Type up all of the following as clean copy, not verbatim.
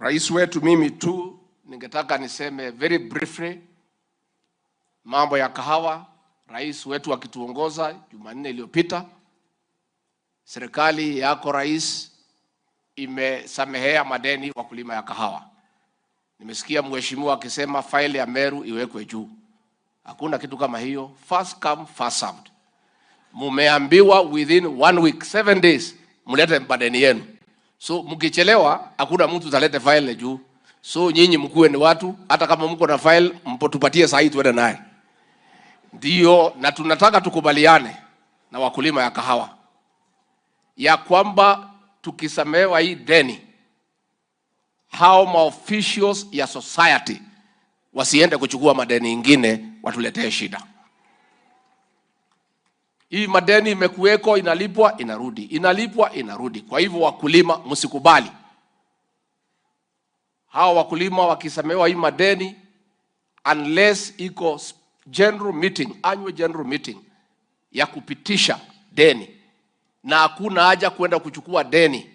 Rais wetu, mimi tu ningetaka niseme very briefly mambo ya kahawa. Rais wetu akituongoza Jumanne iliyopita, serikali yako rais imesamehea madeni wakulima ya kahawa. Nimesikia mheshimiwa akisema faili ya Meru iwekwe juu. Hakuna kitu kama hiyo, first come first served. Mumeambiwa within one week, 7 days mlete madeni yenu. So mkichelewa, hakuna mtu atalete file juu. So nyinyi mkuwe ni watu, hata kama mko na file mpotupatie saa hii tuende naye. Ndio, na tunataka tukubaliane na wakulima ya kahawa ya kwamba tukisamehewa hii deni, hao maofficials ya society wasiende kuchukua madeni ingine watuletee shida. Hii madeni imekuweko, inalipwa inarudi, inalipwa inarudi. Kwa hivyo wakulima, msikubali hawa wakulima wakisamehewa hii madeni, unless iko general meeting, annual general meeting ya kupitisha deni, na hakuna haja kwenda kuchukua deni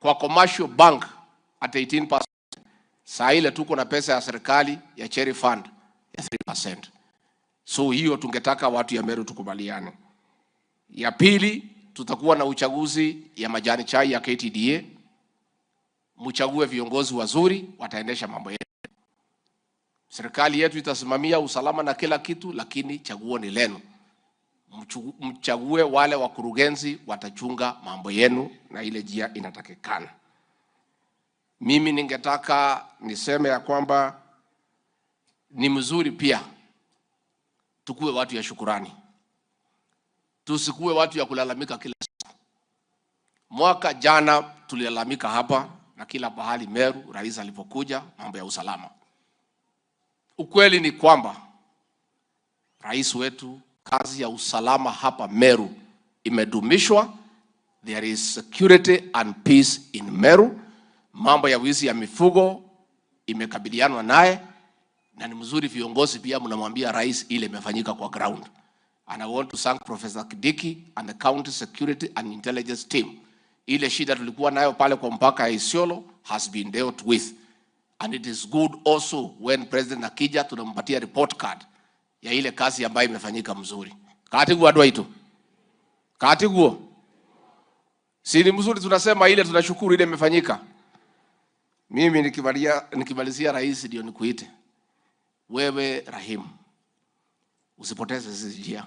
kwa commercial bank at 18%. Saa ile tuko na pesa ya serikali ya cherry fund ya 3%. So hiyo tungetaka watu ya Meru tukubaliane. Ya pili, tutakuwa na uchaguzi ya majani chai ya KTDA. Mchague viongozi wazuri wataendesha mambo yetu. Serikali yetu itasimamia usalama na kila kitu, lakini chaguo ni lenu. Mchague wale wakurugenzi watachunga mambo yenu na ile njia inatakikana. Mimi ningetaka niseme ya kwamba ni mzuri pia tukuwe watu ya shukurani, tusikuwe watu ya kulalamika kila siku. Mwaka jana tulilalamika hapa na kila pahali Meru, rais alipokuja, mambo ya usalama. Ukweli ni kwamba rais wetu, kazi ya usalama hapa Meru imedumishwa. There is security and peace in Meru. Mambo ya wizi ya mifugo imekabilianwa naye, na ni mzuri viongozi pia mnamwambia rais ile imefanyika kwa ground. And I want to thank Professor Kidiki and the county security and intelligence team. Ile shida tulikuwa nayo pale kwa mpaka ya Isiolo has been dealt with. And it is good also when President akija tunampatia report card ya ile kazi ambayo imefanyika mzuri. Katiguo andũ aitũ, katiguo si ni mzuri, tunasema ile tunashukuru ile imefanyika. Mimi nikimalizia rais, ndio nikuite wewe Rahim, usipoteze sisi njia.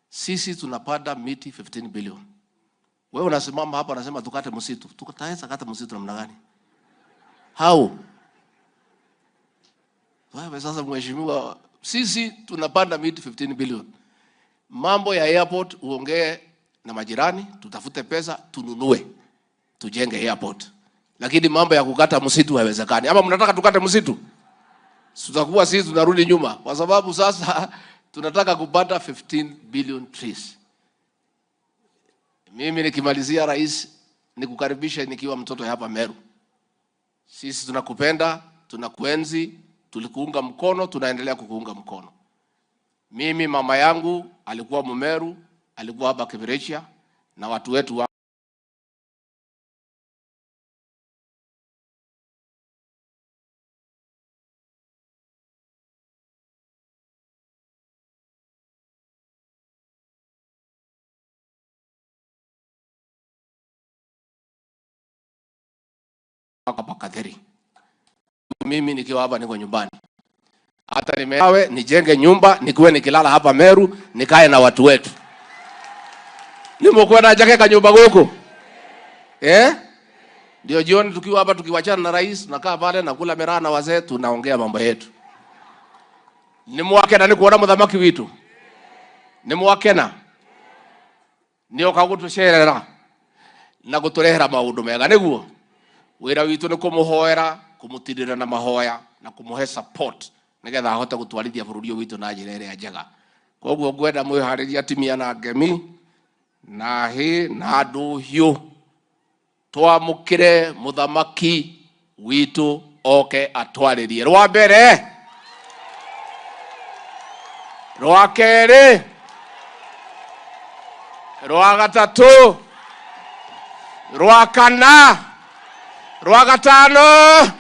Sisi tunapanda miti 15 billion. Wewe unasimama hapa unasema tukate msitu. Tukataweza kata msitu namna gani? How? Wewe sasa mheshimiwa, sisi tunapanda miti 15 billion. Mambo ya airport uongee na majirani, tutafute pesa tununue, tujenge airport. Lakini mambo ya kukata msitu haiwezekani. Ama mnataka tukate msitu? Tutakuwa sisi tunarudi nyuma kwa sababu sasa tunataka kupanda 15 billion trees. Mimi nikimalizia rais, nikukaribishe nikiwa mtoto hapa Meru. Sisi tunakupenda, tunakuenzi, tulikuunga mkono, tunaendelea kukuunga mkono. Mimi mama yangu alikuwa Mumeru, alikuwa hapa Kibirichia na watu wetu wa hapa Katheri. Mimi nikiwa hapa niko nyumbani. Hata nimeawe nijenge nyumba nikuwe nikilala hapa Meru nikae na watu wetu. Nimekuwa na jake kanyumba guku. Eh? Ndio jioni tukiwa hapa tukiwachana na rais tunakaa pale na kula miraa na wazee tunaongea mambo yetu. Nimwakena ni kuona muthamaki witu. Nimwakena. Nioka gutucerera na guturehera maundu mega niguo. Wira witu ni kumuhoera, kumutirira na mahoya na kumuhe support nigetha ahote gutwarithia bururi uyu witu na njira iria njega. Koguo ngwenda mwiharirie atimia na ngemi na hi na nduhiu twamukire muthamaki witu oke atwaririe rwa mbere, rwa keri, rwa gatatu, rwa kana, Rwa gatano.